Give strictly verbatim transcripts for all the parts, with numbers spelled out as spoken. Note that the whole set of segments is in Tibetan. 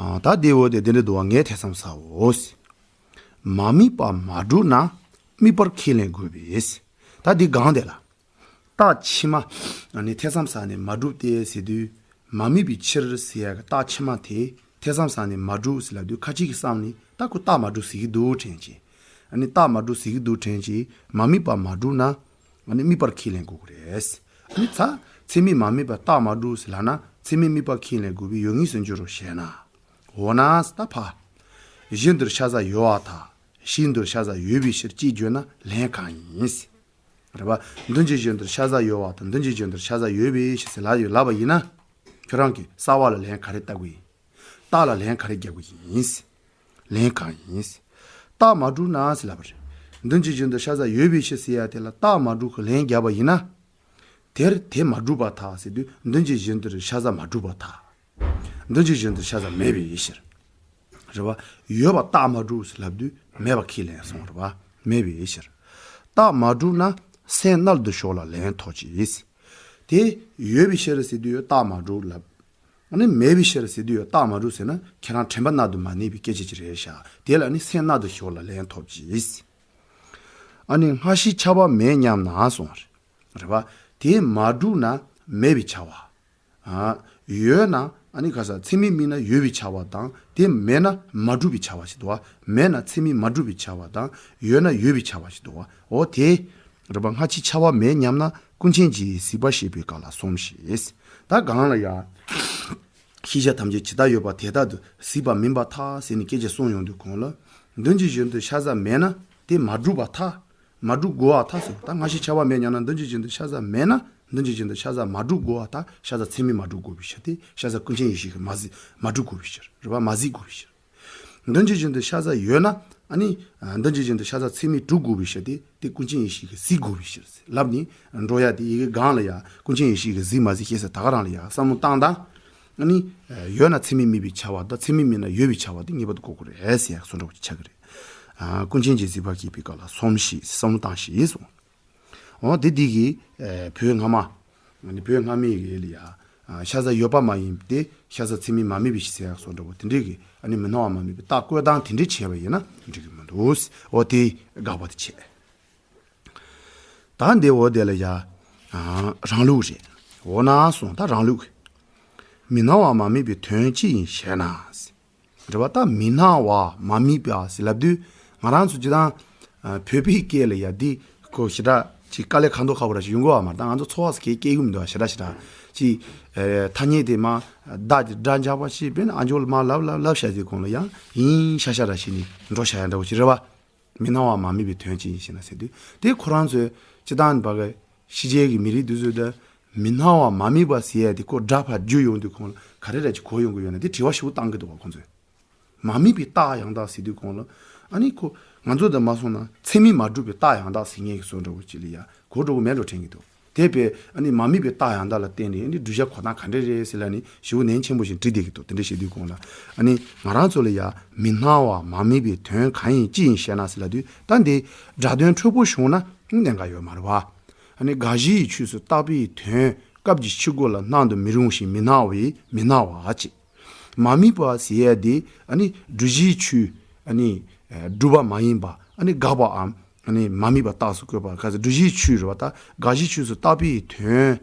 ད་དེ་འོ་དེ་དེ་འདྲ་འདུག་བ། ངས་ཐེ་ཚོམ་ཟའོ། མ་དམིགས་པ་མ་གྲུབ་ན་དམིགས་པར་ཁས་ལེན་དགོས་པས། ད་འདི་གང་དེ་ལ། རྟགས་ཕྱི་མ། ཨ་ནི་ཐེ་ཚོམ་ཟ་ནས་མ་གྲུབ་སྟེ་ཟེར་དུས། མ་དམིགས་པའི་ཕྱིར་ཟེར་ཡ་གི་རྟགས་ཕྱི་མ་དེ་ཐེ་ཚོམ་ཟ་ནས་མ་གྲུབ་ཟེར་ལབ་དུས། ཁ་ཅིག་གི་བསམ་ནས་ད་ཁོ་རྟགས་མ་གྲུབ་ཟེར་གྱི་འདུག་དྲན་གྱི། ཨ་ནི་རྟགས་མ་གྲུབ་ཟེར་གྱི་འདུག་དྲན་གྱི། མ་དམིགས་པ་མ་གྲུབ་ན། ཨ་ནི་དམིགས་པར་ཁས་ལེན་དགོས་ཀྱི་རེད། ཨ་ནི་ཚ། ཚད་མས་མ་དམིགས་པ་རྟགས་མ་གྲུབ་ཟེར་ལབ་ན། ཚད་མས་དམིགས་པར་ཁས་ལེན་དགོས་པའི་ཡོད་ངེས་སུ་འགྱུར་རོ་ཞེ་ན། འོ་ན་ད་ཕ། གཞི་འདིར་ཤ་ཟ་ཡོད་པར་ཐལ། གཞི་འདིར་ཤ་ཟ་ཡོད་པའི་ཕྱིར་ཅེས་བརྗོད་ན་ལན་གང་ཡིན། རེད་པ། མདུན་གྱི་གཞི་འདིར་ཤ་ཟ་ཡོད་པར་ཐལ། མདུན་གྱི་གཞི་འདིར་ཤ་ཟ་ཡོད་པའི་ཕྱིར་ཟེར་ལབ་ཡོད་ལབ་པ་ཡིན་ན། ཁྱོད་རང་གིས་རྩ་བ་ལ་ལན་ག་རེ་བཏབ་དགོས་ཡིན། རྟགས་ལ་ལན་ག་རེ་རྒྱག་དགོས་ཡིན། ལན་གང་ཡིན། རྟགས་མ་གྲུབ་ན་ཟེར་ལབ་པ་རེད། མདུན་གྱི་གཞི་འདིར་ཤ་ཟ་ཡོད་པའི་ཕྱིར་ཟེར་ཡ་དེ་ལ་རྟགས་མ་གྲུབ་ཀྱི་ལན་བརྒྱབ་པ་ཡིན་ན། དེར་དེ་མ་གྲུབ་པར་ཐལ་ཟེར་དུས། མདུན་གྱི་གཞི་འདིར་ཤ་ཟ་མ་གྲུབ་པར་ཐལ། མདུན་གྱི་གཞི་འདིར་ཤ་ཟ་མེད་པའི་ཕྱིར། རེད་པ། ཡོད་པ་རྟགས་མ་གྲུབ་ཟེར་ལབ་དུས་མེད་པ་ཁས་ལེན་སོང་རེད་པ། མེད་པའི་ཕྱིར། རྟགས་མ་གྲུབ་ན་སེམས་རྣལ་དུ་ཞོག་ལ་ལན་ཐོབ་ཅིག། དེ་ཡོད་པའི་ཕྱིར་ཟེར་དུས་ཡོད་རྟགས་མ་གྲུབ་ལབ། ཨ་ནི་མེད་པའི་ཕྱིར་ཟེར་དུས་ཡོད་རྟགས་མ་གྲུབ་ཟེར་ན་ཁྱེད་རང་དྲན་པ་རྣལ་དུ་མ་གནས་པའི་སྐད་ཆ་ཅིག་རེད་ཤག། དེ་ལ་ནི་སེམས་རྣལ་དུ་ཞོག་ལ་ལན་ཐོབ་ཅིག། ཨ་ནི་སྔ་ཕྱི་ཁྱབ་པ་མེད་སྙམ་ན་གསུངས་པ་རེད། རེད་པ། དེ་མ་གྲུབ་ན་མེད་པའི་ཁྱབ་པ། ཨ། ཡོད་ན་ཨ་ནི་ག་ས་ཚད་མས་དམིགས་ན་ཡོད་པའི་ཁྱབ་པ་དང་། དེ་མེད་ན་མ་གྲུབ་པའི་ཁྱབ་པ་ཞིག་འདུག་བ། མེད་ན་ཚད་མས་མ་གྲུབ་པའི་ཁྱབ་པ་དང་། ཡོད་ན་ཡོད་པའི་ཁྱབ་པ་ཞིག་འདུག་བ། འོ་དེ། རེད་པ། སྔ་ཕྱི་ཁྱབ་པ་མེད་སྙམ་ན་ཀུན་མཁྱེན་རྗེའི་གཟིགས་པ་བཤད་པའི་སྐབས་ལ་གསུངས་ཤིང་། ད་གང་ལ་ཡང་། ཤེས་བྱ་ཐམས་ཅད་ཇི་ལྟར་ཡོད་པ་དེ་ལྟར་དུ་གཟིགས་པ་མིན་པར་ཐལ་ཟེར་ནས་སྐད་ཆ་གསུངས་ཡོང་དུས་གོང་ལ། མདུན་གྱི་གཞི་འདིར་ཤ་ཟ་མེད་ན་དེ་མ་གྲུབ་པར་ཐལ། མ་གྲུབ་དགོས་པར་ཐལ་ཟེར། ད་སྔ་ཕྱི་ཁྱབ་པ་མེད་སྙམ་ན། མདུན་གྱི་གཞི་འདིར་ཤ་ཟ་མེད་ན་མདུན་གྱི་གཞི་འདིར་ཤ་ཟ་མ་གྲུབ་དགོས་པར་ཐལ། ཤ་ཟ་ཚད་མས་མ་གྲུབ་དགོས་པའི་ཕྱིར་ཏེ། ཤ་ཟ་ཀུན་མཁྱེན་ཡེ་ཤེས་ཀྱིས་མ་གཟིགས་མ་གྲུབ་དགོས་པའི་ཕྱིར། རེད་པ། མ་གཟིགས་དགོས་པའི་ཕྱིར། མདུན་གྱི་གཞི་འདིར་ཤ་ཟ་ཡོད་ན། ཨ་ནི། མདུན་གྱི་གཞི་འདིར་ཤ་ཟ་ཚད་མས་གྲུབ་དགོས་པའི་ཕྱིར་ཏེ། དེ་ཀུན་མཁྱེན་ཡེ་ཤེས་ཀྱིས་གཟིགས་དགོས་པའི་ཕྱིར་ལབ་ནས་འགྲོ་ཡ་དེ། ཡི་གེ་གང་ལ་ཡང་ཀུན་མཁྱེན་ཡེ་ཤེས་ཀྱིས་གཟིགས་མ་གཟིགས་ཤེས་ས་ད་ག་རང་ལ་ཡང་བསམ་བློ་བཏང་དང་། ཨ་ནི། ཡོད་ན་ཚད་མས་དམིགས་པའི་ཁྱབ་པ་དང་། ཚད་མས་དམིགས་ན་ཡོད་པའི་ཁྱབ་པ་དེ་ངེས་པར་དུ་གོ་དགོས་རེད་ཟེར་ཡག་གསུང་འདྲ་བོ་ཅིག་ཆགས་ཀྱི་རེད། ཀུན་མཁྱེན་རྗེའི་གཟིགས་པ་བསྐྱེད་པའི་སྐབས་ལ་སོམས་ཤིག། བསམ་བློ་བཏང་ཤིག་གསུངས། འོ་དེ་འདི་གི། བོད་སྔ་མ། བོད་སྔ་མའི་ཡི་གེ་ལ་ཡ། ཤ་ཟ་ཡོད་པ་མ་ཡིན་ཏེ། ཤ་ཟ་ཚད་མས་མ་དམིགས་པའི་ཕྱིར་ཟེར་ཡག་སོགས་འདྲ་བོ་དེ་འདྲས་ཀྱི། ཨ་ནི་མི་སྣང་བ་མ་དམིགས་པའི་རྟགས་བཀོད་སྟངས་དེ་འདྲས་བྱས་པ་ཡིན་ན་འགྲིག་གི་མི་འདུག། འོ་དེ་དགག་པ་དེ་བྱས། ད་འདི་འོ་དེ་ལ་ཡ། རང་ལུགས་རེད། འོ་ན་གསུངས། ད་རང་ལུགས། མི་སྣང་བ་མ་དམིགས་པའི་དོན་ཅི་ཡིན་ཞེ་ན། རེད་པ། ད་མི་སྣང་བ་མ་དམིགས་པ་ཟེར་ལབ་དུས། ང་རང་ཚོ་སྤྱིར་བཏང་། བོད་པའི་སྐད་ལ་ཡ་འདི་ཁོ་ཞེ་དྲག་ཅིག་དཀའ་ལས་ཁག་མདོག་ཁ་པོ་ར་ཞིག་ཡོང་གི་ཡོད་མ་རེད། ད་ང་ཚོ་འཚོ་བ་སྐད་སྐད་གི་མི་འདུག་ཞེ་དྲག་ཞེ་དྲག་ཅིག། ཐ་སྙད་དེ་མ་བརྡ་དེ་སྒྲ་འཇགས་པ་ཞིག་དཔེར་ན་ཨ་མཆོག་ལ་མ་ལབ་ལབ་ལབ་བྱ་དུས་གོང་ལ་ཡང་ཡིན་ཤ་ཤ་ར་བྱས་ནས་འགྲོ་བྱ་ཡ་འདྲ་བོ་ཅིག་རེད་པ། མི་སྣང་བ་མ་དམིགས་པའི་དོན་ཅི་ཡིན་ཞེ་ན་ཟེར་དུས། དེ་ཁོ་རང་ཚོའི་སྤྱིར་བཏང་བ་གི་ཕྱི་རྒྱལ་གྱི་མི་རིགས་དེ་ཚོས་ད་མི་སྣང་བ་མ་དམིགས་པ་ཟེར་ཡ་དེ་ཁོ་སྒྲ་ཕར་བརྒྱུད་ཡོང་དུས་གོང་ལ་ག་རེ་ར་ཅིག་གོ་ཡོང་གི་ཡོད་ན་དེ་དྲི་བ་ཞིག་བཏང་གི་འདུག་བ་ཁོང་ཚོས། མ་དམིགས་པའི་རྟགས་ཡང་དག་ཟེར་དུས་གོང་ལ། ཨ་ནི་ཁོ་ང་ཚོ་དང་མ་སོང་ན་ཚད་མས་མ་གྲུབ་པའི་རྟགས་ཡང་དག་ཟེར་མཁན་གྱི་བཟོ་འདྲ་བོ་ཅིག་ལ་ཡ་གོ་འགྲོ་གི་མེད་འགྲོ་དྲན་གྱི་འདུག། དེ་བས་ཨ་ནི་མ་དམིགས་པའི་རྟགས་ཡང་དག་ལ་བརྟེན་ནས་ཨ་ནི་བསྒྲུབ་བྱ་གོ་སྟངས་ག་འདྲ་རེད་ཟེར་ལ་ནི་ཞེ་པོ་ནན་ཆེན་པོ་ཞིག་འདྲི་བསྡད་ཀྱི་འདུག། དེ་འདྲ་བྱེད་དུས་གོང་ལ་ཨ་ནི་ང་རང་ཚོ་ལ་ཡ་མི་སྣང་བ་མ་དམིགས་པའི་དོན་གང་ཡིན་ཅི་ཡིན་ཞེ་ན་ཟེར་ལབ་དུས། ད་འདི་སྒྲ་དོན་འཁྲུལ་པོ་བྱུང་ན་གནད་འགག་ཡོད་མ་རེད་བ། ཨ་ནི་དགག་གཞིའི་ཆོས་སུ་བཏགས་པའི་དོན་སྐབས་ཀྱི་ཕྱི་རྒོལ་ལ་སྣང་དུ་མི་རུང་ཞིང་མི་སྣང་བས་མི་སྣང་བ་ཅེས། མ་དམིགས་པ་ཟེར་ཡ་དེ་ཨ་ནི་སྒྲུབ་གཞིའི་ཆོས་ཨ་ནི་སྒྲུབ་པ་མ་ཡིན་པ། ཨ་ནི་དགག་པའམ་ཨ་ནི་མ་དམིགས་པ་རྟགས་སུ་བཀོད་པ། ག་ཚོད་སྒྲུབ་གཞིའི་ཆོས་རེད་བ། ད་དགག་གཞིའི་ཆོས་སུ་བཏགས་པའི་དོན་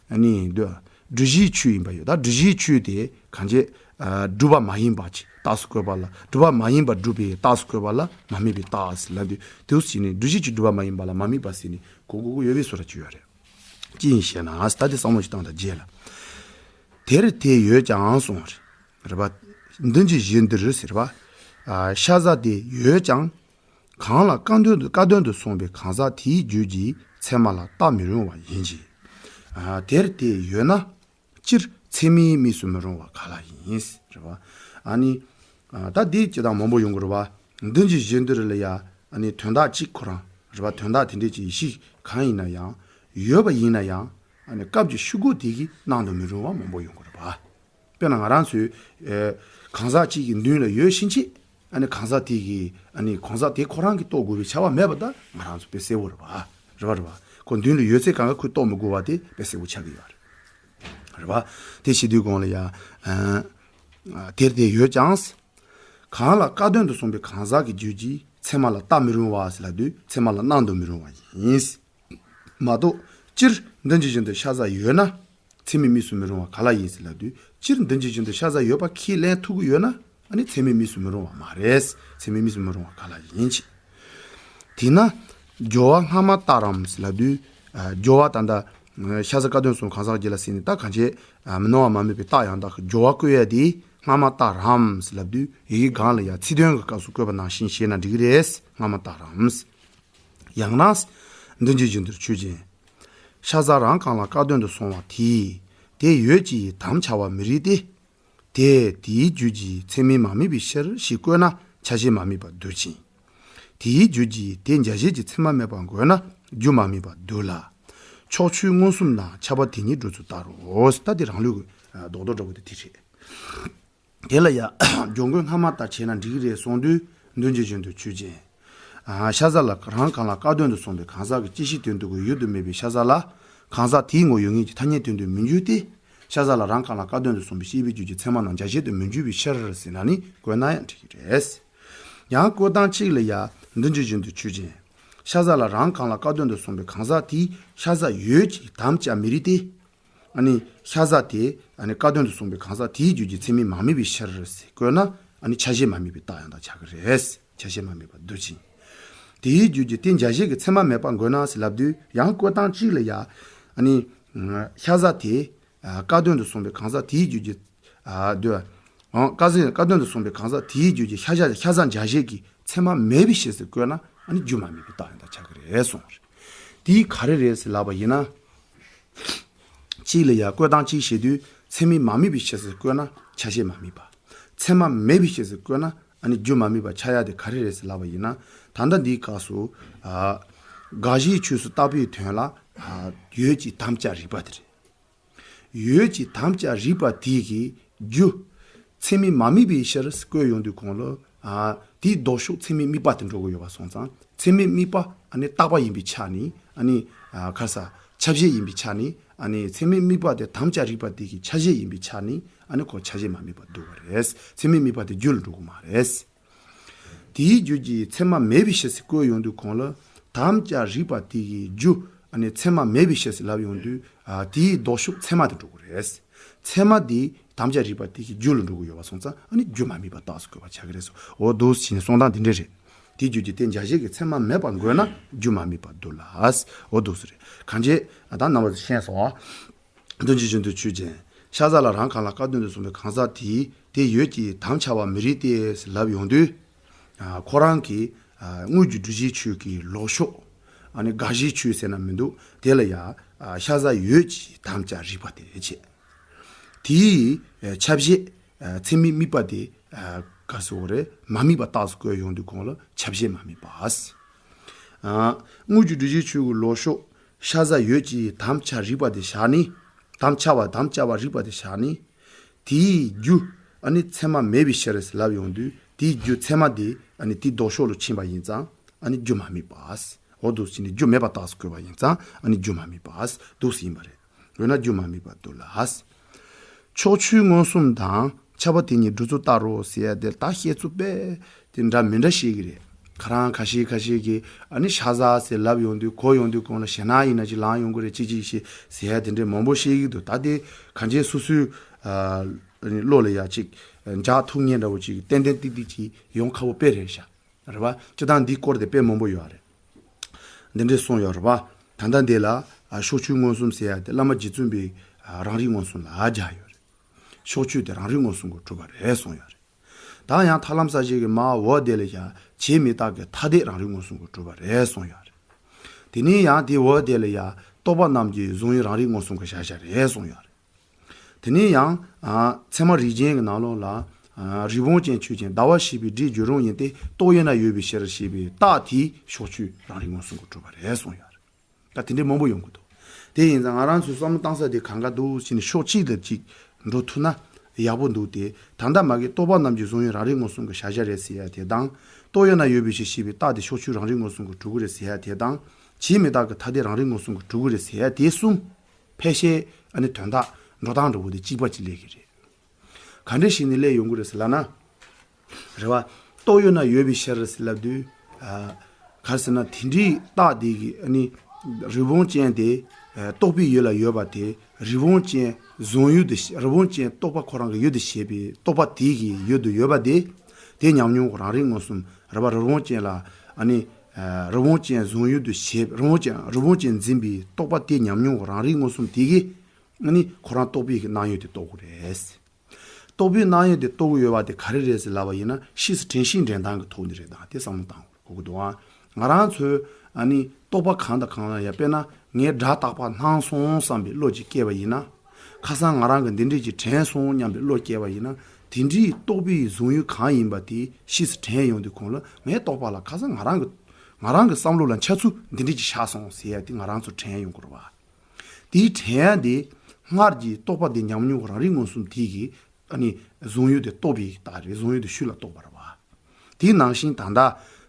ཨ་ནི་འདོད། སྒྲུབ་གཞིའི་ཆོས་ཡིན་པ་ཡོད། ད་སྒྲུབ་གཞིའི་ཆོས་དེ་གང་བྱེད། སྒྲུབ་པ་མ་ཡིན་པ་ཅིག་རྟགས་སུ་བཀོད་པ་ལ། སྒྲུབ་པ་མ་ཡིན་པ་སྒྲུབ་པའི་རྟགས་སུ་བཀོད་པ་ལ་མ་དམིགས་པའི་རྟགས་ཟེར་ལབ་དུས། དེ་འུ་ཟེར་ནས་སྒྲུབ་གཞི་ཅིག་སྒྲུབ་པ་མ་ཡིན་པ་ལ་མ་དམིགས་པ་ཟེར་ནས་གོ་དགོས་ཀྱི་ཡོད་པའི་བཟོ་འདྲ་ཅིག་ཡོད་རེད། ཅི་ཡིན་ཞེ་ན། ད་དེ་བསམ་བློ་ཞིག་བཏང་དང་རྗེས་ལ། དེར་དེ་ཡོད་ཀྱང་གསུངས་རེད་པ། མདུན་གྱི་གཞི་འདིར་ཟེར་བ། ཤ་ཟ་དེ་ཡོད་ཀྱང་། གང་ལ་བཀའ་དོན་དུ་བཀའ་དོན་དུ་གསུངས་པའི་གང་ཟག་དེའི་རྒྱུད་ཀྱི་ཚད་མ་ལ་བཏགས་མི་རུང་བ་ཡིན་གྱི། དེར་དེ་ཡོད་ན། སྤྱིར་ཚད་མས་དམིགས་སུ་མི་རུང་བ་ག་ལ་ཡིན། རེད་བ། ཨ་ནི། ད་འདི་ཅི་དང་མང་པོ་ཡོང་གི་རེད་བ། མདུན་གྱི་གཞི་འདིར་ལ་ཡ། ཨ་ནི་དོན་དག་གཅིག་ཁོ་རང་རེད་བ། དོན་དག་དེ་འདྲས་ཀྱི་ཡེ་ཤེས་གང་ཡིན་ན་ཡང་། ཡོད་པ་ཡིན་ན་ཡང་། ཨ་ནི་སྐབས་ཀྱི་ཤུགས་སྒོ་དེ་གིས་སྣང་དུ་མི་རུང་བ་མང་པོ་ཡོང་གི་རེད་བ། དཔེར་ན་ང་རང་ཚོའི། གང་ཟག་གཅིག་གི་མདུན་ལ་ཡོད་ཕྱིན་ཆད། ཨ་ནི་གང་ཟག་དེ་གིས་ཨ་ནི་གང་ཟག་དེ་ཁོ་རང་གིས་རྟོགས་དགོས་པའི་བྱ་བ་མེད་པ་ད་ང་རང་ཚོ་དཔེ་གསལ་པོ་རེད་བ། རེད་བ་རེད་བ། ཁོ་མདུན་ལ་ཡོད་ཚད་གང་ག་ཁོས་རྟོགས་མི་དགོས་པ་དེ་དཔེ་གསལ་པོ་ཆགས་ཀྱི་ཡོད་རེད། རེད་བ། དེ་བྱེད་དུས་གོང་ལ་ཡ། ཨ། དེར་དེ་ཡོད་ཀྱང་། གང་ལ་ཀ་དོན་དུ་གསུངས་པའི་གང་ཟག་གི་རྒྱུད་ཀྱིས་ཚད་མ་ལ་ལྟ་མི་རུང་བ་ཟེར་ལབ་དུས་ཚད་མ་ལ་སྣང་དུ་མི་རུང་བ་ཡིན། མ་གཏོགས་སྤྱིར་འདི་འཇིག་རྟེན་དུ་ཤ་ཟ་ཡོད་ན། ཚད་མའི་དམིགས་སུ་མི་རུང་བ་ག་ལ་ཡིན་ཟེར་ལབ་དུས་སྤྱིར་འདི་འཇིག་རྟེན་དུ་ཤ་ཟ་ཡོད་པ་ཁས་ལེན་ཐུབ་ཀྱི་ཡོད་ན། ཨ་ནི་ཚད་མའི་དམིགས་སུ་མི་རུང་བ་མ་རེད། ཚད་མའི་དམིགས་སུ་མི་རུང་བ་ག་ལ་ཡིན་ཅི། དེས་ན། སྦྱོར་བ་སྔ་མ་ལྟར་རམ་ཟེར་ལབ་དུས། སྦྱོར་བ་ད་ལྟ། ཤ་ཟ་ཀ་དོན་གསུམ་གང་ཟག་རྒྱུད་ལ་ཟེར་ནས་ད་གང་བྱས། མི་སྣང་བ་མ་དམིགས་པའི་རྟགས་ཡང་དག་གི་སྦྱོར་བ་བཀོད་ཡ་དེ་སྔ་མ་ལྟར་རམ་ཟེར་ལབ་དུས་ཡི་གེ་སྒང་ལ་ཡ་ཚིག་དོན་གྱི་སྐབས་སུ་བཀོད་པ་ནང་བཞིན་བྱས་ན་འགྲིག་གི་རེད། སྔ་མ་ལྟར་རམ། ཡང་ན། འདི་འཇིག་རྟེན་དུ་ཆོས་ཅན། ཤ་ཟ་རང་གང་ལ་ཀ་དོན་དུ་སོང་བ་དེས། དེ་ཡོད་ཅེས་དམ་འཆའ་བ་མི་རིགས་ཏེ། དེས་དེའི་རྒྱུད་ཀྱི་ཚད་མས་མ་དམིགས་པའི་ཕྱིར་ཞེས་བཀོད་ན་ཆ་ཤས་མ་དམིགས་པར་འདུ་ཅིང་། དེའི་རྒྱུད་ཀྱི་དེ་འཇལ་བྱེད་ཀྱི་ཚད་མ་མེད་པར་འགོད་ན་རྒྱུ་མ་དམིགས་པར་འདུ་ལ། ཕྱོགས་ཆོས་མངོན་སུམ་དང་ཁྱབ་པ་དེ་ཉིད་སྒྲུབ་ཚུལ་ལྟར་རོ། ད་དེ་རང་ལུགས་ཀྱི་རྡོག་རྡོག་འདྲ་བོ་དེ་དེ་རེད། དེ་ལ་ཡང་སྦྱོར་འགོད་སྔ་མ་ལྟར་བྱས་ན་འགྲིག་གི་རེད་གསུངས་དུས་འདི་འཇིག་རྟེན་དུ་ཆོས་ཅན། ཤ་ཟ་ལ་རང་གང་ལ་ཀ་དོན་དུ་གསུངས་པའི་གང་ཟག་གི་སྐྱེ་ཤི་དོན་དུ་གི་ཡུལ་དུ་མེད་པའི་ཤ་ཟ་ལ། གང་ཟག་དེའི་ངོ་བོ་ཡོད་ངེས་ཀྱི་ཐ་སྙད་དོན་དུ་མི་འགྱུར་ཏེ། ཤ་ཟ་ལ་རང་གང་ལ་ཀ་དོན་དུ་གསུངས་པའི་སྐྱེས་པའི་རྒྱུད་ཀྱི་ཚད་མ་རྣམས་འཇལ་བྱེད་དུ་མི་འགྱུར་བའི་ཕྱིར་ཟེར་ན་ནི་བཀོད་ན་ཡང་འགྲིག་གི་རེད། ཡང་བཀོད་སྟངས་གཅིག་ལ་ཡང་འདི་འཇིག་རྟེན་དུ་ཆོས་ཅན། ཤ་ཟ་ལ་རང་གང་ལ་ཀ་དོན་དུ་གསུངས་པའི་གང་ཟག་དེས་ཤ་ཟ་ཡོད་ཅེས་དམ་བཅའ་མི་རིགས་ཏེ། ཨ་ནི་ཤ་ཟ་དེ་ཨ་ནི་ཀ་དོན་དུ་གསུངས་པའི་གང་ཟག་དེའི་རྒྱུད་ཀྱི་ཚད་མས་མ་དམིགས་པའི་ཕྱིར་ཟེར་བཀོད་ན་ཨ་ནི་ཆ་ཤས་མ་དམིགས་པའི་རྟགས་ཡང་དག་ཆགས་ཀྱི་རེད། ཆ་ཤས་མ་དམིགས་པར་འདུ་ཅིང་། དེའི་རྒྱུད་ཀྱི་དེ་འཇལ་བྱེད་ཀྱི་ཚད་མ་མེད་པར་འགོད་ན་ཟེར་ལབ་དུས་ཡང་བཀོད་སྟངས་གཅིག་ལ་ཡ། ཨ་ནི་ཤ་ཟ་དེ་ཀ་དོན་དུ་གསུངས་པའི་གང་ཟག་དེའི་རྒྱུད་ཀྱི་འདུ། ཀ་ཟ་ཀ་དོན་དུ་གསུངས་པའི་གང་ཟག་དེའི་རྒྱུད་ཀྱི་ཤ་ཟ་ཤ་ཟ་འཇལ་བྱེད་ཀྱི་ཚད་མ་མེད་པའི་ཕྱིར་ཟེར་བཀོད་ན་ཨ་ནི་རྒྱུ་མ་དམིགས་པའི་རྟགས་ཡང་དག་ཆགས་ཀྱི་རེད་གསུངས་པ་རེད། དེའི་ག་རེ་རེད་ཟེར་ལབ་པ་ཡིན་ན། གཅིག་ལ་ཡ་བཀོད་སྟངས་གཅིག་བྱེད་དུས་ཚད་མས་མ་དམིགས་པའི་ཕྱིར་ཟེར་བཀོད་ན་ཆ་ཤས་མ་དམིགས་པ། ཚད་མ་མེད་པའི་ཕྱིར་ཟེར་བཀོད་ན་ཨ་ནི་རྒྱུ་མ་དམིགས་པ་ཆགས་ཡ་དེ་ག་རེ་རེད་ཟེར་ལབ་པ་ཡིན་ན། ད་ལྟ་འདིའི་སྐབས་སུ། དགག་གཞིའི་ཆོས་སུ་བཏགས་པའི་དོན་ལ། ཡོད་ཅེས་དམ་བཅའ་རིགས་པ་དེ་རེད། ཡོད་ཅེས་དམ་བཅའ་རིགས་པ་དེ་གི་རྒྱུ། ཚད་མས་མ་དམིགས་པའི་ཕྱིར་བཀོད་ཡོང་དུས་གོང་ལ། དེའི་ལྡོག་ཕྱོགས་ཚད་མས་དམིགས་པ་དེ་འགྲོ་གི་ཡོད་པ་སོང་ཙང་ཚད་མས་དམིགས་པ་ཨ་ནི་རྟག་པ་ཡིན་པའི་ཆ་ནས་ཨ་ནི། ག་ས། ཁྱབ་བྱེད་ཡིན་པའི་ཆ་ནས་ཨ་ནི་ཚད་མས་དམིགས་པ་དེ་དམ་བཅའ་རིགས་པ་དེ་གི་ཆ་ཤས་ཡིན་པའི་ཆ་ནས་ཨ་ནི་ཁོ་ཆ་ཤས་མ་དམིགས་པ་འདུ་བ་རེད། ཚད་མས་དམིགས་པ་དེ་རྒྱུ་ལ་འགྲོ་གི་མ་རེད། དེའི་རྒྱུད་ཀྱི་ཚད་མ་མེད་པའི་ཕྱིར་ཟེར་བཀོད་ཡོང་དུས་གོང་ལ་དམ་བཅའ་རིགས་པ་དེ་གི་རྒྱུ་ཨ་ནི་ཚད་མ་མེད་པའི་ཕྱིར་ཟེར་ལབ་ཡོང་དུས། དེའི་ལྡོག་ཕྱོགས་ཚད་མ་དེ་འགྲོ་གི་རེད། ཚད་མ་དེ་དམ་བཅའ་རིགས་པ་དེ་གི་རྒྱུ་ལ་འགྲོ་གི་ཡོད་པ་སོང་ཙང་ཨ་ནི་རྒྱུ་མ་དམིགས་པ་རྟགས་སུ་བཀོད་པ་ཆགས་ཀྱི་རེད་སོ། འོ་འདུག་ཟེར་ནས་གསུང་སྟངས་དེ་འདྲས་རེད། དེའི་རྒྱུད་ཀྱི་དེ་འཇལ་བྱེད་ཀྱི་ཚད་མ་མེད་པར་འགོད་ན་རྒྱུ་མ་དམིགས་པར་འདུ་ལ། འོ་འདུག་ཟེར་རེད། གང་བྱེད། ད་རྣམ་པ་ཚོ་ཤེས་སོང་ཨ། འདི་འཇིག་རྟེན་དུ་ཆོས་ཅན། ཤ་ཟ་ལ་རང་གང་ལ་ཀ་དོན་དུ་གསུངས་པའི་གང་ཟག་དེས་དེ་ཡོད་ཅེས་དམ་འཆའ་བ་མི་རིགས་ཏེ་ལབ་ཡོང་དུས། ཁོ་རང་གིས་དངོས་ཀྱི་སྒྲུབ་བྱའི་ཆོས་ཀྱི་ལོག་ཕྱོགས། ཨ་ནི་དགག་གཞིའི་ཆོས་ཟེར་ན་མི་འདུག་དེ་ལ་ཡང་ཤ་ཟ་ཡོད་ཅེས་དམ་བཅའ་རིགས་པ་དེ་བྱས། དེའི་ཁྱབ་བྱེད་ཚད་མས་དམིགས་པ་དེ་ག་ཟེར་བ་རེད། མ་དམིགས་པ་རྟགས་སུ་བཀོད་ཡོང་དུས་གོང་ལ་ཁྱབ་བྱེད་མ་དམིགས་པ། དངོས་ཀྱི་སྒྲུབ་བྱའི་ཆོས་ཀྱི་ལོག་ཕྱོགས། ཤ་ཟ་ཡོད་ཅེས་དམ་འཆའ་རིགས་པ་དེ་བཞག་ནས། དམ་འཆའ་བ་དམ་བཅའ་བ་རིགས་པ་དེ་བཞག་ནས། དེའི་རྒྱུ། ཨ་ནི་ཚད་མ་མེད་པའི་ཕྱིར་ཟེར་ལབ་ཡོང་དུས་དེའི་རྒྱུ་ཚད་མ་དེ་ཨ་ནི་དེའི་ལྡོག་ཕྱོགས་ལ་ཕྱིན་པ་ཡིན་ཙང་ཨ་ནི་རྒྱུ་མ་དམིགས་པ། འོ་འདུག་ཟེར་ནས་རྒྱུ་མེད་པ་རྟགས་སུ་བཀོད་པ་ཡིན་ཙང་ཨ་ནི་རྒྱུ་མ་དམིགས་པ་འདུག་ཟེར་ཡིན་པ་རེད། འོ་ན་རྒྱུ་མ་དམིགས་པ་འདུ་ལ། ཕྱོགས་ཆོས་མངོན་སུམ་དང་ཁྱབ་པ་དེ་གཉིས་སྒྲུབ་ཚུལ་ལྟར་རོ་ཟེར་ཡ་དེ་ད་བཤད་ཚུལ་དཔེ་དེ་འདྲ་མི་འདྲ་བཤད་ཀྱི་རེད། ཁ་རང་ཁ་ཤས་ཁ་ཤས་ཀྱིས་ཨ་ནི་ཤ་ཟ་ཟེར་ལབ་ཡོང་དུས་གོ་ཡོང་དུས་གོང་ལ་ཞེད་སྣང་ཡིན་ན་ཅིག་ལངས་ཡོང་གི་རེད་ཅིག་ཅིག་ཞེས་ཟེར་ཡ་དེ་འདྲས་མང་པོ་བཤད་ཀྱི་འདུག་ད་དེ་གང་ཅི་སོ་སོའི་བློ་ལ་ཡ་ཅིག་འཇགས་ཐུབ་མཁན་འདྲ་བོ་ཅིག་ཏན་ཏན་ཏིག་ཏིག་ཅིག་ཡོང་ཁག་པོ་དཔེ་རེད་ཤག་རེད་པ། སྤྱིར་བཏང་འདིའི་སྐོར་དེ་དཔེ་མང་པོ་ཡོད་རེད། འདི་འདྲས་གསུངས་ཡོད་རེད་པ། ད་ལྟ་འདི་ལ་ཕྱོགས་ཆོས་མངོན་སུམ་ཟེར་ཡ་དེ་བླ་མ་རྗེ་བཙུན་པས་རང་རིག་མངོན་སུམ་ལ་སྦྱར་ཡོད་རེད། ཕྱོགས་ཆོས་དེ་རང་རིག་མངོན་སུམ་གྱིས་གྲུབ་པ་རེད་གསུངས་ཡོད་རེད། ད་ཡང་ཐར་ལམ་གསལ་བྱེད་ཀྱི་མར་འོག་དེ་ལ་ཡང་བྱས་མི་རྟག་གི་ཐ་དད་རང་རིག་མངོན་སུམ་གྱིས་གྲུབ་པ་རེད་གསུངས་ཡོད་རེད། དེ་ནས་ཡང་དེའི་འོག་དེ་ལ་ཡང་རྟོག་པ་རྣམས་ཀྱི་གཟུང་ཡུལ་རང་རིག་མངོན་སུམ་གྱིས་བཞག་བཞག་རེད་གསུངས་ཡོད་རེད། དེ་ནས་ཡང་ཚད་མ་རིགས་ཅན་གྱི་ནང་ལོགས་ལ་རི་བོང་ཅན་ཆོས་ཅན་ཟླ་བ་ཞེས་པའི་སྒྲའི་བརྗོད་རུང་ཡིན་ཏེ་རྟོག་ཡོད་ན་ཡོད་པའི་ཕྱིར་ཞེས་པའི་རྟགས་དེའི་ཕྱོགས་ཆོས་རང་རིག་མངོན་སུམ་གྱིས་གྲུབ་པ་རེད་གསུངས་ཡོད་རེད། ད་དེ་འདྲའི་མང་པོ་ཡོང་གི་འདུག་དེ་ཡིན་ཙང་ང་རང་ཚོས་བསམ་བློ་བཏང་ས་དེ་གང་ག་འདུག་ཟེར་ནས་ཕྱོགས་གཅིག་ལ་གཅིག་འགྲོ་ཐུབ་ན་ཡག་པོ་འདུག་སྟེ། ད་ལྟ་མ་གི་རྟོག་པ་རྣམས་ཀྱི་གཟུང་ཡུལ་རང་རིག་མངོན་སུམ་གྱིས་བཞག་བཞག་རེད་ཟེར་ཡ་དེ་དང་། རྟོག་ཡོད་ན་ཡོད་པའི་ཕྱིར་ཞེས་པའི་རྟགས་དེ་ཕྱོགས་ཆོས་རང་རིག་མངོན་སུམ་གྱིས་གྲུབ་ཀྱི་རེད་ཟེར་ཡ་དེ་དང་། བྱས་མི་རྟག་གི་ཐ་དད་རང་རིག་མངོན་སུམ་གྱིས་གྲུབ་ཀྱི་རེད་ཟེར་ཡ་དེ་གསུམ། ཕལ་ཆེར་ཨ་ནི་དོན་དག་འགྲོ་སྟངས་འདྲ་བོ་དེ་གཅིག་པ་གཅིག་སླེབས་ཀྱི་རེད། ག་འདྲ་ཞིག་ནས་སླེབས་ཡོང་གི་རེད་ཟེར་ལབ་ན། རེད་བ། རྟོགས་ཡོད་ན་ཡོད་པའི་ཕྱིར་ཟེར་ལབ་དུས། ཨ། ག་རེ་ཟེར་ན་དེ་འདྲའི་རྟགས་དེ་གི་ཨ་ནི་རི་བོང་ཅན་དེ་རྟོགས་པའི་ཡུལ་ལ་ཡོད་པ་དེ་རི་བོང་ཅན་བཟུང་ཡུལ་དུ་རི་བོང་ཅན་རྟོག་པ་ཁོ་རང་གི་ཡུལ་དུ་བྱེད་པའི་རྟོག་པ་དེ་གི་ཡུལ་དུ་ཡོད་པ་དེ། དེ་ཉམས་མྱོང་རང་རིག་མངོན་སུམ་རེད་བ། རི་བོང་ཅན་ལ་ཨ་ནི་རི་བོང་ཅན་བཟུང་ཡུལ་དུ་བྱེད་རི་བོང་ཅན་རི་བོང་ཅན་འཛིན་པའི་རྟོག་པ་དེ་ཉམས་མྱོང་རང་རིག་མངོན་སུམ་དེ་གི་ཨ་ནི་ཁོ་རང་རྟོག་པའི་གི་སྣང་ཡུལ་དེ་རྟོགས་དགོས་རེད། རྟོག་པའི་སྣང་ཡུལ་དེ་རྟོགས་ཀྱི་ཡོད་པ་དེ་ག་རེ་རེད་ཟེར་ལབ་པ་ཡིན་ན། ཕྱིས་སུ་དྲན་ཤེས་འདྲེན་སྟངས་ཀྱི་ཐོག་ནས་རེད། ད་དེ་བསམ་བློ་བཏང་དགོས་ཀྱི་འདུག་ཨ། ང་རང་ཚོས་ཨ་ནི་རྟོག་པ་གང་དང་གང་ལ་ཡང་། དཔེར་ན་ངས་སྒྲ་རྟག་པར་སྣང་སོང་བསམ་པའི་བློ་ཅིག་སྐྱེས་པ་ཡིན་ན། ཁ་སང་ང་རང་གིས་འདི་འདྲས་ཅིག་དྲན་སོང་སྙམ་པའི་བློ་སྐྱེས་པ་ཡིན་ན། དེ་འདྲའི་རྟོག་པའི་བཟུང་ཡུལ་གང་ཡིན་པ་དེ་ཕྱིས་སུ་དྲན་ཡོང་དུས་གོང་ལ་ངའི་རྟོག་པ་ལ་ཁ་སང་ང་རང་གི་ང་རང་གི་བསམ་བློ་ལ་འཆར་ཚུལ་འདི་འདྲས་ཅིག་ཤར་སོང་ཟེར་ཡ་དེ་ང་རང་ཚོ་དྲན་ཡོང་དགོས་རེད་བ། དེའི་དྲན་ཡ་དེ་སྔར་གྱི་རྟོག་པ་དེ་ཉམས་མྱོང་རང་རིག་མངོན་སུམ་དེ་གིས་ཨ་ནི་བཟུང་ཡུལ་དེ་རྟོགས་པའི་རྟགས་རེད། བཟུང་ཡུལ་དེ་ཤུགས་ལ་རྟོགས་པ་རེད་བ། དེའི་ནང་བཞིན་ད་ལྟ་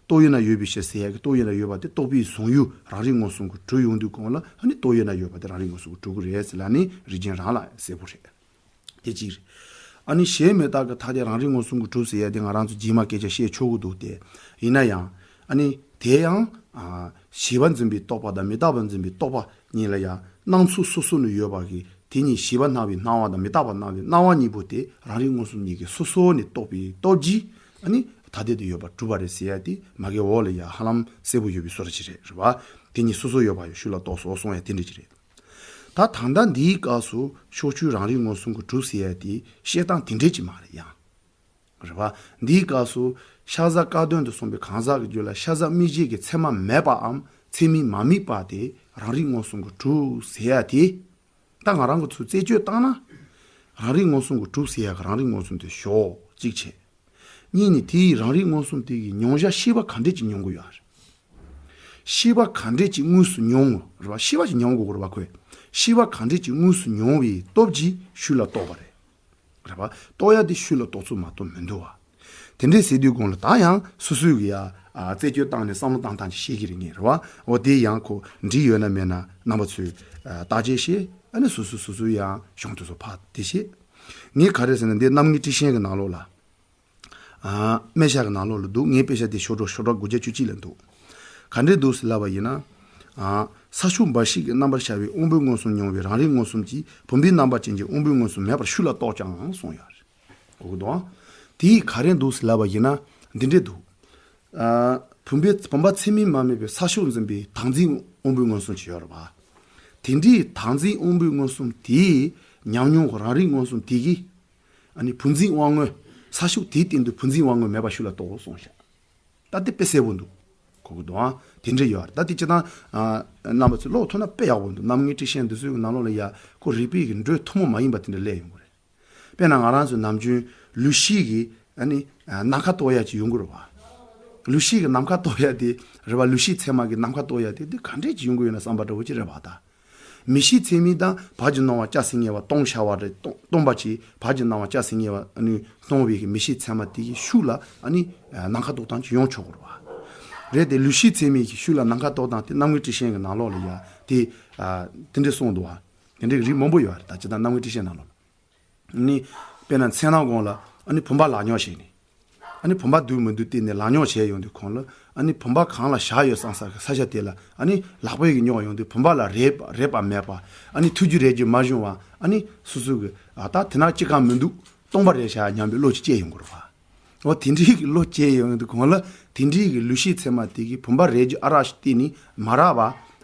རྟོགས་ཡོད་ན་ཡོད་པའི་ཕྱིར་ཟེར་ཡ་གི་རྟོགས་ཡོད་ན་ཡོད་པ་དེ་རྟོག་པའི་བཟུང་ཡུལ་རང་རིག་མངོན་སུམ་གྱིས་གྲུབ་ཡོང་དུས་གོང་ལ་ཨ་ནི་རྟོགས་ཡོད་ན་ཡོད་པ་དེ་རང་རིག་མངོན་སུམ་གྱིས་གྲུབ་ཀྱི་རེད་ཟེར་ལབ་ནས་རིགས་ཅན་རང་ལ་གསལ་པོ་རེད། དེ་གཅིག་རེད། ཨ་ནི་གཞན་མི་རྟག་གི་ཐ་དད་རང་རིག་མངོན་སུམ་གྱིས་གྲུབ་ཟེར་ཡ་དེ་ང་རང་ཚོ་རྗེས་མ་སྐད་ཆ་བཤད་ཆོག་གི་འདུག་སྟེ། ཡིན་ན་ཡང་ཨ་ནི་དེ་ཡང་ཨ་བྱས་པ་འཛིན་པའི་རྟོག་པ་དང་མི་རྟག་པ་འཛིན་པའི་རྟོག་པ་གཉིས་ལ་ཡང་སྣང་ཚུལ་སོ་སོ་ནས་ཡོད་པ་གི་དེ་གཉིས་བྱས་པ་སྣང་བའི་སྣང་བ་དང་མི་རྟག་པ་སྣང་བའི་སྣང་བ་གཉིས་པོ་དེ་རང་རིག་མངོན་སུམ་གཉིས་ཀྱིས་སོ་སོ་ནས་རྟོགས་པའི་སྟོབས་ཀྱིས་ཨ་ནི་ཐ་དད་དུ་ཡོད་པར་གྲུབ་པ་རེད་ཟེར་ཡ་དེ་མ་གི་འོག་ལ་ཡང་ཧ་ལམ་གསལ་པོ་ཡོད་པའི་བཟོ་འདྲ་ཅིག་རེད། རེད་བ། དེ་གཉིས་སོ་སོ་ཡོད་པ་ཡང་ཤུགས་ལ་རྟོགས་སོ་གསུང་ཡ་དེ་འདྲ་ཅིག་རེད། ད་ད་ལྟ་འདིའི་སྐབས་སུ་ཕྱོགས་ཆོས་རང་རིག་མངོན་སུམ་གྱིས་གྲུབ་ཟེར་ཡ་དེ་བཤད་སྟངས་དེ་འདྲས་ཅིག་མ་རེད་ཡང་། རེད་བ། འདིའི་སྐབས་སུ་ཤ་ཟ་དཀར་དོན་དུ་གསུངས་པའི་གང་ཟག་གི་རྒྱུད་ལ་ཤ་ཟ་སྨིག་རྒྱུ་གི་ཚད་མ་མེད་པའམ་ཚད་མས་མ་དམིགས་པ་དེ་རང་རིག་མངོན་སུམ་གྱིས་གྲུབ་ཟེར་ཡ་དེ། ད་ང་རང་གི་ཚུར་རྩད་གཅོད་བཏང་ན། རང་རིག་མངོན་སུམ་གྱིས་གྲུབ་ཟེར་ཡ་གི་རང་རིག་མངོན་སུམ་དེ་ཞོག་གཅིག་བྱས། གཉིས་ནི་དེའི་རང་རིག་མངོན་སུམ་དེ་གི་མྱོང་བྱ་ཤེས་པ་ག་འདྲས་ཅིག་མྱོང་གི་ཡོད་རེད། ཤེས་པ་ག་འདྲས་ཅིག་དངོས་སུ་མྱོང་ངོ་རེད་བ། ཤེས་པ་ཅིག་མྱོང་དགོས་ཀྱི་རེད་བ་ཁོས། ཤེས་པ་ག་འདྲས་ཅིག་དངོས་སུ་མྱོང་བའི་སྟོབས་ཀྱིས་ཤུགས་ལ་རྟོགས་པ་རེད། རེད་བ། རྟོགས་ཡ་དེ་ཤུགས་ལ་རྟོགས་ཚུལ་མ་གཏོགས་མི་འདུག་བ། དེ་འདྲས་ཟེར་དུས་གོང་ལ་ད་ཡང་སོ་སོའི་གི་ཡ་ཨ་རྩད་གཅོད་བཏང་ནས་བསམ་བློ་བཏང་སྟངས་ཅིག་ཤེས་ཀྱི་རེད་ངས། རེད་བ། འོ་དེ་ཡང་ཁོ་འགྲིག་ཡོད་ན་མེད་ན་རྣམ་པ་ཚོས་ཨ་བརྟག་དཔྱད་བྱེད། ཨ་ནི་སོ་སོ་སོ་སོའི་ཡང་གཞུང་དེ་ཚོ་ཕར་དེ་བྱེད། ངས་ག་རེ་ཟེར་ན་འདི་རྣམ་ངེས་ཊཱིཀ་ཤན་གྱི་ནང་ལོགས་ལ། ཨ། སྨེ་ཤ་གི་ནང་ལོགས་ལ་འདུག་ངའི་དཔེ་ཆ་དེ་ཤོག་གྲངས་ཤོག་གྲངས་དགུ་བརྒྱ་བཅུ་གཅིག་ལ་འདུག་ག་འདྲས་འདུག་ཟེར་ལབ་པ་ཡིན་ན། ཨ། ས་ཕྱོགས་འབའ་ཞིག་གི་རྣམ་པར་ཤར་བའི་དབང་པོའི་མངོན་སུམ་མྱོང་བའི་རང་རིག་མངོན་སུམ་གྱིས་བུམ་པའི་རྣམ་པ་ཅན་གྱི་དབང་པོའི་མངོན་སུམ་མེད་པར་ཤུགས་ལ་རྟོགས་ཀྱང་གསུངས་ཡོད་རེད། གོ་གི་འདུག་ཨང་། དེ་ག་རེ་འདུག་ཟེར་ལབ་པ་ཡིན་ན་འདི་འདྲས་འདུག་ཨ། བུམ་པའི་བུམ་པ་ཚད་མས་མ་དམིགས་པའི་ས་ཕྱོགས་འཛིན་པའི་བདག་འཛིན་དབང་པོའི་མངོན་སུམ་ཅིག་ཡོད་རེད་པ། དེ་འདྲའི་བདག་འཛིན་དབང་པོའི་མངོན་སུམ་དེའི་ཉམས་མྱོང་གི་རང་རིག་མངོན་སུམ་དེ་གིས། ཨ་ནི་བུམ་འཛིན་དབང་མངོན། ས་ཕྱོགས་དེའི་སྟེང་དུ་བུམ་འཛིན་དབང་མངོན་མེད་པ་ཤུགས་ལ་རྟོགས་གསུངས་ཤག་ད་དེ་དཔེ་གསལ་པོ་འདུག་གོ་གི་འདུག་ཨང་། དེ་འདྲ་ཡོད་རེད། ད་དེ་སྤྱིར་བཏང་ཨ་རྣམ་པ་ཚོས་ཀློག་ཐུབ་ན་དཔེ་ཡག་པོ་འདུག་རྣམ་ངེས་ཊཱིཀ་ཤན་འདི་ཚོའི་ནང་ལོགས་ལ་ཡ་ཁོ་རིག་པའི་གི་འགྲོས་ཐུན་མོང་མ་ཡིན་པ་དེ་འདྲ་སླེབས་ཡོང་གི་རེད། དཔེར་ན་ང་རང་ཚོའི་ནམ་རྒྱུན་ལུག་ཤིག་གི་ཨ་ནི་ནམ་མཁའ་རྟོགས་ཡ་ཅིག་ཡོང་གི་རེད་བ། ལུག་ཤིག་གི་ནམ་མཁའ་རྟོགས་ཡ་དེ་རེད་བ། ལུག་ཤིག་ཚད་མ་གི་ནམ་མཁའ་རྟོགས་ཡ་དེ་དེ་ག་འདྲས་ཅིག་ཡོང་གི་ཡོད་ན་བསམ་པ་འདྲ་བོ་ཅིག་རེད་བ་ད། མིག་ཤེས་ཚད་མས་ད་བག་གི་སྣང་བ་སྐྱ་སེར་ཉེ་བ་སྟོང་ཤར་བ་རེད། སྟོང་སྟོང་པ་ཅིག་བག་གི་སྣང་བ་སྐྱ་སེར་ཉེ་བ་ཨ་ནི་སྟོང་བའི་གི་མིག་ཤེས་ཚད་མ་དེ་གི་ཤུགས་ལ་ཨ་ནི་ནམ་མཁའ་རྟོགས་སྟངས་ཅིག་ཡོང་ཆོག་གི་རེད་བ། རེད་དེ་ལུག་ཤིག་ཚད་མའི་གི་ཤུགས་ལ་ནམ་མཁའ་རྟོགས་སྟངས་དེ་རྣམ་ངེས་ཊཱིཀ་ཤན་གི་ནང་ལོགས་ལ་ཡ་དེ་དེ་འདྲས་གསུངས་འདུག་བ། དེ་འདྲས་རིགས་མང་པོ་ཡོད་རེད་ད། ཇི་ལྟར་རྣམ་ངེས་ཊཱིཀ་ཤན་ནང་ལོགས་ལ། ནི། དཔེར་ན་མཚན་ནམ་གུང་ལ་ཨ་ནི་བུམ་པ་ལག་ཉོག་བྱས་ནས། ཨ་ནི་བུམ་པ་འདུག་མི་འདུག་བལྟས་ནས་ལག་ཉོག་བྱས་ཡོང་དུས་གོང་ལ་ཨ་ནི་བུམ་པ་གང་ལ་བཞག་ཡོད་བསམ་ས་གི་ས་ཆ་དེ་ལ་ཨ་ནི་ལག་པས་ཀྱིས་ཉོག་ཡོང་དུས་བུམ་པ་ལ་རེག་པ་རེག་པ་མེད་པ། ཨ་ནི་ཐོས་རྒྱུ་རེག་རྒྱུ་མ་བྱུང་བ། ཨ་ནི་སོ་སོ་གི་ཨ་ད་དེ་ན་ཅི་གང་མི་འདུག་སྟོང་པ་རེད་ཤག་སྙམ་པའི་བློ་ཅིག་སྐྱེས་ཡོང་གི་རེད་བ། འོ་དེ་འདྲའི་གི་བློ་སྐྱེས་ཡོང་དུས་གོང་ལ་དེ་འདྲའི་གི་ལུག་ཤིག་ཚད་མ་དེ་གིས་བུམ་པ་རེག་རྒྱུ་ཨ་རག་ཞིག་བལྟས་ནས་མ་རག་པ།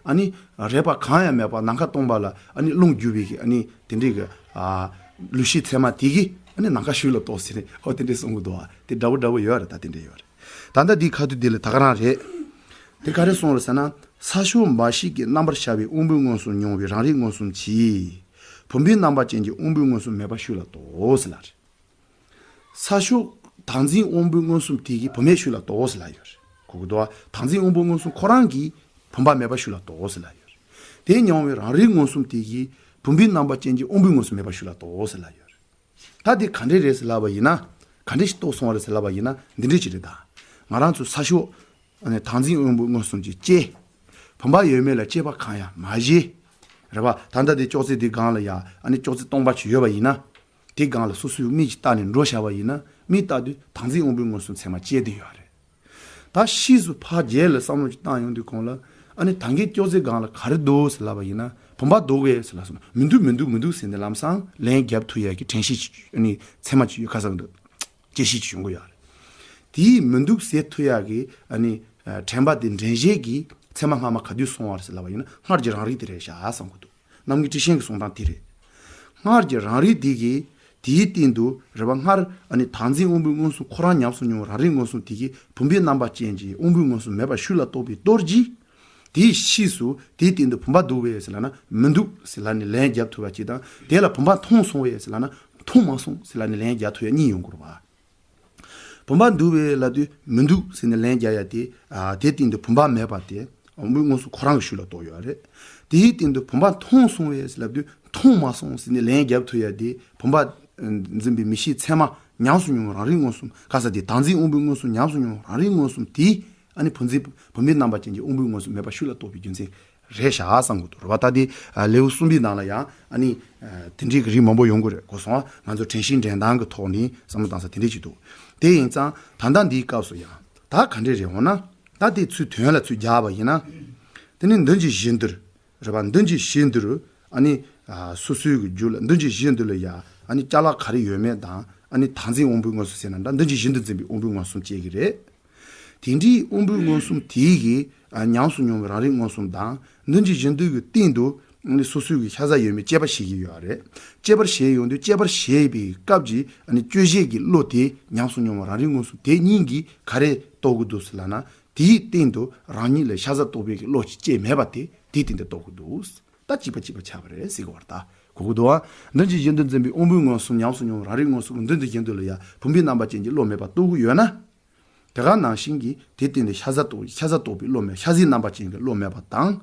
ཨ་ནི་རེག་པ་གང་ཡང་མེད་པ་ནམ་མཁའ་སྟོང་པ་ལ་ཨ་ནི་རླུང་རྒྱུ་བའི་གི་ཨ་ནི་དེ་འདྲའི་གི་ཨ་ལུག་ཤིག་ཚད་མ་དེ་གིས་ཨ་ནི་ནམ་མཁའ་ཤུགས་ལ་རྟོགས་ཟེར་ནས་འོ་དེ་འདྲའི་གསུང་གི་འདུག་བ། དེ་འདྲ་བོ་འདྲ་བོ་ཡོད་རེད། ད་དེ་འདྲ་ཡོད་རེད། ད་ལྟ་འདིའི་ཁ་ཐུག་འདི་ལ་ད་ག་རང་རེད། དེ་ག་རེ་གསུངས་རེད་ཟེར་ན། ས་ཕྱོགས་འབའ་ཞིག་གི་རྣམ་པར་ཤར་བའི་དབང་པོའི་མངོན་སུམ་མྱོང་བའི་རང་རིག་མངོན་སུམ་གྱིས། བུམ་པའི་རྣམ་པ་ཅན་གྱི་དབང་པོའི་མངོན་སུམ་མེད་པ་ཤུགས་ལ་རྟོགས་ཟེར་ལ་རེད། ས་ཕྱོགས་བདག་འཛིན་དབང་པོའི་མངོན་སུམ་དེ་གིས་བུམ་མེད་ཤུགས་ལ་རྟོགས་ཟེར་ལ་ཡོད་རེད། གོ་གི་འདུག་བ། བདག་འཛིན་དབང་པོའི་མངོན་སུམ་ཁོ་རང་གིས་བུམ་པ་མེད་པ་ཤུགས་ལ་རྟོགས་ཟེར་ལ་ཡོད་རེད། དེ་མྱོང་བའི་རང་རིག་མངོན་སུམ་དེ་གིས་བུམ་པའི་རྣམ་པ་ཅན་གྱི་དབང་པོའི་མངོན་སུམ་མེད་པ་ཤུགས་ལ་རྟོགས་ཟེར་ལ་ཡོད་རེད། ད་དེ་ག་འདྲས་རེད་ཟེར་ལབ་པ་ཡིན་ན། ག་འདྲས་ཤིག་རྟོགས་སོང་བ་རེད་ཟེར་ལབ་པ་ཡིན་ན་འདི་འདྲས་ཅིག་རེད་ད། ང་རང་ཚོ་ས་ཕྱོགས་ཨ་ནི་བདག་འཛིན་དབང་པོའི་མངོན་སུམ་གྱིས་དཔྱད། བུམ་པ་ཡོད་མེད་ལ་དཔྱད་པ་གང་ཡང་མ་བྱས། རེད་པ། ད་ལྟ་དེ་ཅོག་ཙེ་འདི་སྒང་ལ་ཡ་ཨ་ནི་ཅོག་ཙེ་སྟོང་པ་ཅིག་ཡོད་པ་ཡིན་ན། དེ་སྒང་ལ་སོ་སོའི་མིག་ཅིག་བལྟ་ནས་འགྲོ་བཞག་པ་ཡིན་ན། མིག་བལྟ་དུས་བདག་འཛིན་དབང་པོའི་མངོན་སུམ་ཚད་མ་སྐྱེས་བསྡད་ཡོད་རེད། ད་ཕྱིས་སུ་ཕར་རྗེས་ལ་བསམ་བློ་ཅིག་བཏང་ཡོང་དུས་གོང་ལ། ཨ་ནི་ད་གིན་སྐྱོ་ཚེ་སྒང་ལ་ག་རེ་འདུག་ཟེར་ལབ་པ་ཡིན་ན། བུམ་པ་འདུག་གས་ཟེར་ལབ་སོང་། མི་འདུག་མི་འདུག་མི་འདུག་ཟེར་ནས་ལམ་སང་ལན་རྒྱབ་ཐུབ་ཡག་གི་དྲན་ཤེས་ཅིག་ཨ་ནི་ཚད་མ་ཅིག་ཡོད། ཁ་སང་འདུག་དཔྱད་ཤེས་ཅིག་ཡོང་གི་ཡོད་རེད། དེའི་མི་འདུག་ཟེར་ཐུབ་ཡག་གི་ཨ་ནི་དྲན་པ་དེ་འདྲེན་བྱེད་ཀྱི་ཚད་མ་སྔ་མ་ག་དུས་སོང་བ་རེད་ཟེར་ལབ་པ་ཡིན་ན། སྔར་གྱི་རང་རིག་དེ་རེད་ཤག་བསམ་གྱི་འདུག་རྣམ་ངེས་ཀྲི་ཤན་གྱི་གསུང་སྟངས་དེ་རེད། སྔར་གྱི་རང་རིག་དེ་གིས་དེའི་སྟེང་དུ་རེད་པ། སྔར་ཨ་ནི་བདག་འཛིན་དབང་པོའི་མངོན་སུམ་ཁོ་རང་ཉམས་སུ་མྱོང་བའི་རང་རིག་མངོན་སུམ་དེ་གིས་བུམ་པའི་རྣམ་པ་ཅན་གྱི་དབང་པོའི་མངོན་སུམ་མེད་པ་ཤུགས་ལ་རྟོགས་པའི་སྟོབས་ཀྱིས། དེའི་ཕྱིས་སུ་དེའི་སྟེང་དུ་བུམ་པ་འདུག་པས་ཟེར་ལབ་ན། མི་འདུག་ཟེར་ལབ་ནས་ལན་རྒྱབ་ཐུབ་པ་ཅིག་དང་། དེ་ལ་བུམ་པ་མཐོང་སོང་བས་ཟེར་ལབ་ན། མཐོང་མ་སོང་ཟེར་ལབ་ནས་ལན་རྒྱག་ཐུབ་ཡ་གཉིས་ཡོང་གི་རེད་པ། བུམ་པ་འདུག་པས་ལབ་དུས་མི་འདུག་ཟེར་ནས་ལན་རྒྱག་ཡ་དེ། ཨ། དེའི་སྟེང་དུ་བུམ་པ་མེད་པ་དེ་དབང་པོའི་མངོན་སུམ་ཁོ་རང་གི་ཤུགས་ལ་རྟོགས་ཡོད་རེད། དེའི་སྟེང་དུ་བུམ་པ་མཐོང་སོང་བས་ལབ་དུས་མཐོང་མ་སོང་ཟེར་ནས་ལན་རྒྱབ་ཐུབ་ཡ་དེ། བུམ་པ་འཛིན་པའི་མིག་ཤེས་ཚད་མ་ཉམས་སུ་མྱོང་བའི་རང་རིག་མངོན་སུམ། ག་ས་དེ་བདག་འཛིན་དབང་པོའི་མངོན་སུམ་ཉམས་སུ་མྱོང་བའི་རང་རིག་མངོན་སུམ་དེ། ཨ་ནི་བུམ་འཛིན་བུམ་པའི་རྣམ་པ་ཅན་གྱི་དབང་པོའི་མངོན་སུམ་མེད་པ་ཤུགས་ལ་རྟོགས་པའི་རྒྱུ་མཚན་རེད་ཤག་བསམ་གྱི་འདུག་རེད་པ། ད་དེ་ལེའུ་གསུམ་པའི་ནང་ལ་ཡང་ཨ་ནི་དེ་འདྲའི་གི་རིགས་མང་པོ་ཡོང་གི་རེད། གོ་སོང་ང་ཚོ་དྲན་ཤེས་འདྲེན་སྟངས་ཀྱི་ཐོག་ནས་བསམ་བློ་བཏང་ས་དེ་འདྲ་ཅིག་འདུག་དེ་ཡིན་ཙང་ད་ལྟ་འདིའི་སྐབས་སུ་ཡང་ད་ག་འདྲས་རེད་འོང་ན། ད་དེ་ཚུར་དོན་ལ་ཚུར་རྒྱག་པ་ཡིན་ན། དེ་ནི་འདི་གི་གཞི་འདིར་རེད་པ། འདི་གི་གཞི་འདིར་ཨ་ནི་སོ་སོའི་གི་རྒྱུད་ལ། འདི་གི་གཞི་འདི་ལ་ཡ་ཨ་ནི་ཅ་ལག་ག་རེ་ཡོད་མེད་དང་། ཨ་ནི་བདག་འཛིན་དབང་པོའི་མངོན་སུམ་ཟེར་ན་འདྲ། འདི་གི་གཞི་འདི་འཛིན་པའི་དབང་པོའི་མངོན་སུམ་བཅས་ཀྱི་རེད། དེ་འདྲའི་དབང་པོའི་མངོན་སུམ་དེའི་གི་ཨ་ཉམས་སུ་མྱོང་བའི་རང་རིག་མངོན་སུམ་དང་། འདི་གི་གཞི་འདི་གི་སྟེང་དུ་ཨ་ནི་སོ་སོའི་གི་ཤ་ཟ་ཡོད་མེད་དཔྱད་པ་བྱེད་ཀྱི་ཡོད་རེད། དཔྱད་པ་བྱེད་ཡོང་དུས་དཔྱད་པ་བྱེད་པའི་སྐབས་ཀྱི་ཨ་ནི་དཔྱོད་བྱེད་ཀྱི་བློ་དེ། ཉམས་སུ་མྱོང་བའི་རང་རིག་མངོན་སུམ་དེ་གཉིས་ཀྱིས་ག་རེ་རྟོགས་ཀྱི་འདུག་ཟེར་ལབ་ན། དེའི་སྟེང་དུ་རང་ཉིད་ལ་ཤ་ཟ་རྟོགས་པའི་གི་བློ་ཅིག་སྐྱེས་མེད་པ་དེ་དེའི་སྟེང་དུ་རྟོགས་ཀྱི་འདུག་ད་གཅིག་པ་གཅིག་པ་ཆགས་པ་རེད་ཟེར་གྱི་ཡོད་རེད། ད་གོ་གི་འདུག་ཨ། འདི་གི་གཞི་འདི་འཛིན་པའི་དབང་པོའི་མངོན་སུམ་ཉམས་སུ་མྱོང་བའི་རང་རིག་མངོན་སུམ་གྱི་འདི་འདི་གཞི་འདི་ལ་ཡ་བུམ་པའི་རྣམ་པ་ཅན་གྱི་བློ་མེད་པ་རྟོགས་ཀྱི་ཡོད་ན། དེ་ག་ནང་བཞིན་གྱི་དེའི་སྟེང་དུ་ཤ་ཟ་རྟོགས། ཤ་ཟ་རྟོགས་པའི་བློ་མེད། ཤ་ཟའི་རྣམ་པ་ཅན་གྱི་བློ་མེད་པ་དང་།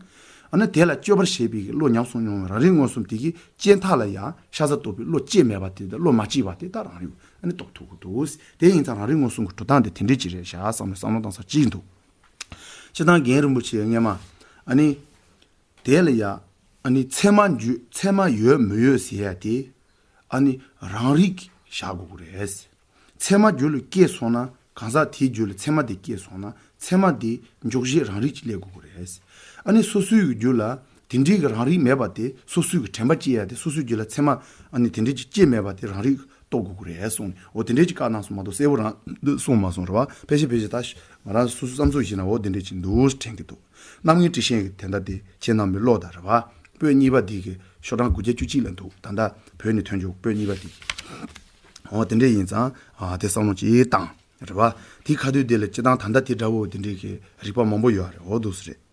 ཨ་ནི་དེ་ལ་དཔྱོད་པར་བྱེད་པའི་གི་བློ། ཉམས་སུ་མྱོང་བའི་རང་རིག་མངོན་སུམ་དེ་གི་རྐྱེན་ཐག་ལ་ཡ་ཤ་ཟ་རྟོགས་པའི་བློ་སྐྱེས་མེད་པ་དེ། དེ་བློ་མ་སྐྱེས་པ་དེ་ད་རང་རིག་ཨ་ནི་རྟོགས་ཐུབ་ཀྱི་འདུག་དེ་ཡིན་ཙང་རང་རིག་མངོན་སུམ་གྱི་གྲུབ་སྟངས་དེ་དེ་འདྲས་ཅིག་རེད་ཤག་བསམ་ནས་བསམ་བློ་བཏང་ས་གཅིག་འདུག་སྤྱིར་བཏང་རྒན་རིན་པོ་ཆེ་སྔས་མ་ཨ་ནི་དེ་ལ་ཡ་ཨ་ནི་ཚད་མ་འཇོག། ཚད་མ་ཡོད་མི་ཡོད་ཟེར་ཡ་དེ་ཨ་ནི་རང་རིག་བཞག་དགོས་ཀྱི་རེད། ཚད་མ་རྒྱུད་ལ་སྐྱེས་སོང་ན། གང་ཟག་དེའི་རྒྱུད་ལ་ཚད་མ་དེ་སྐྱེས་སོང་ན། ཚད་མ་དེ་འཇོག་བྱེད་རང་རིག་ཅིག་སླེབས་དགོས་ཀྱི་རེད། ཨ་ནི་སོ་སོའི་རྒྱུད་ལ་དེ་འདྲའི་གི་རང་རིག་མེད་པ་དེ། སོ་སོའི་གི་དྲན་པ་སྐྱེ་ཡ་དེ། སོ་སོའི་རྒྱུད་ལ་ཚད་མ་ཨ་ནི་དེ་འདྲའི་ཅིག་སྐྱེས་མེད་པ་དེ་རང་རིག་རྟོགས་དགོས་ཀྱི་རེད་གསུངས་ནས། འོ་དེ་འདྲའི་ཅིག་བཀའ་གནང་སོང་མ་གཏོགས་གསལ་པོ་རང་འདི་གསུངས་མ་སོང་རེད་བ། ཕལ་ཆེར་ཕལ་ཆེར་ད་ང་རང་སོ་སོའི་བསམ་ཚུལ་བཞིན་ན་འོ་དེ་འདྲའི་ཅིག་འདུག་དྲན་གྱི་འདུག་རྣམ་ངེས་ཀྲི་ཤན་གྱི་དེ་འདྲ་དེ་ཁྱེད་རྣམ་པའི་ཀློག་དང་རེད་བ། པོད་གཉིས་པ་འདི་གི་ཤོག་གྲངས་དགུ་བརྒྱ་བཅུ་གཅིག་ལ་འདུག་ད་ལྟ་བོད་ནས་ཐོན་ཆོག་པོད་གཉིས་པ་འདི། འོ་དེ་འདྲ་ཡིན་ཙང་ཨ་དེ་བསམ་བློ་ཅིག་བཏང་རེད་བ། དེའི་ཁ་ཐུག་དེ་ལ་སྤྱིར་བཏང་ད་ལྟ་དེ་འདྲ་བོ་དེ་འདྲའི་གི་རིག་པ་མང་པོ་ཡོད་རེད། འོ་འདུག་སེ་རེད།